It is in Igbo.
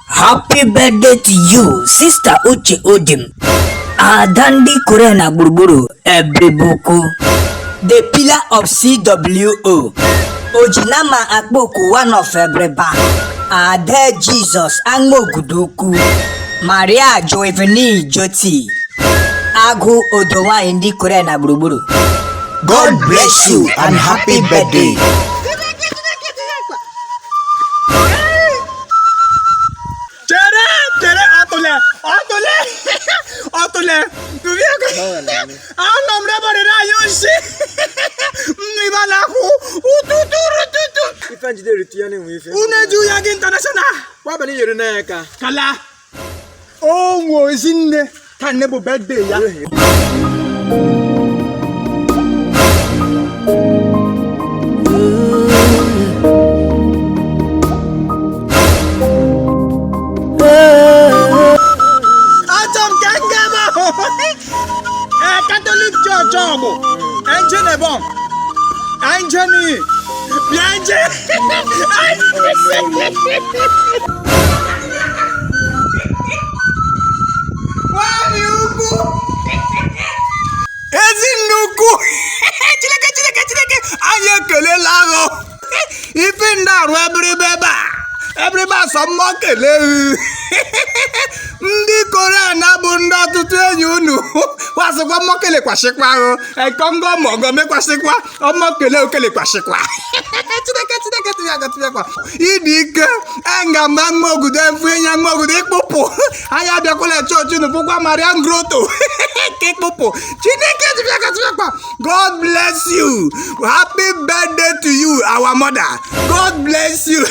Happy birthday to you, Sister Uche Odim. Ada ndị Korea na gburugburu Ebribuku. The pillar of CWO. Ojinama Akpoku one of Ebriba. Ada Jesus Agmogudu Ukwu. Maria Joevini Joti. Agụ odo nwanyị ndị Korea na gburugburu. God bless you and happy birthday. Chere, chere, ọtụle, ọtụle, ọtụle, anọ m rebarịrị anyị oshi mmiri na-akwụ ututurututu. Ife njide ritu ya na-enwe ife. Unu eju ya gị international. Kwabalị nyere na ya ka. Kala o nwe ozi nne ka nne bụ birthday ya. Achọ m ka m gaa ebe ahụ. Ee, Catholic Church ọgbụ enjenebom enjeni bịa nje. Nwanyị ukwu, ezi nne ukwu, Chineke, Chineke, Chineke, anyị ekelela ahụ ife ndị arụ ebiribe ebe a ebiribe asọ mmụọ kelee ndị Korea na-abụ ndị ọtụtụ enyi unu wasịkwa mmụọ kelekwasịkwa ahụ ekongo mọgọ mekwasịkwa ọmọ kele okelekwasịkwa. Chineke, Chineke, tụbịakwa tụbịakwa ịdị ike enga mgbe mma ogudo efu enyi mma ogudo ịkpụpụ anyị abịakwala chọọchị unu fụkwa Maria Grotto ka ịkpụpụ. Chineke, tụbịakwa tụbịakwa. God bless you. Happy birthday to you, our mother. God bless you.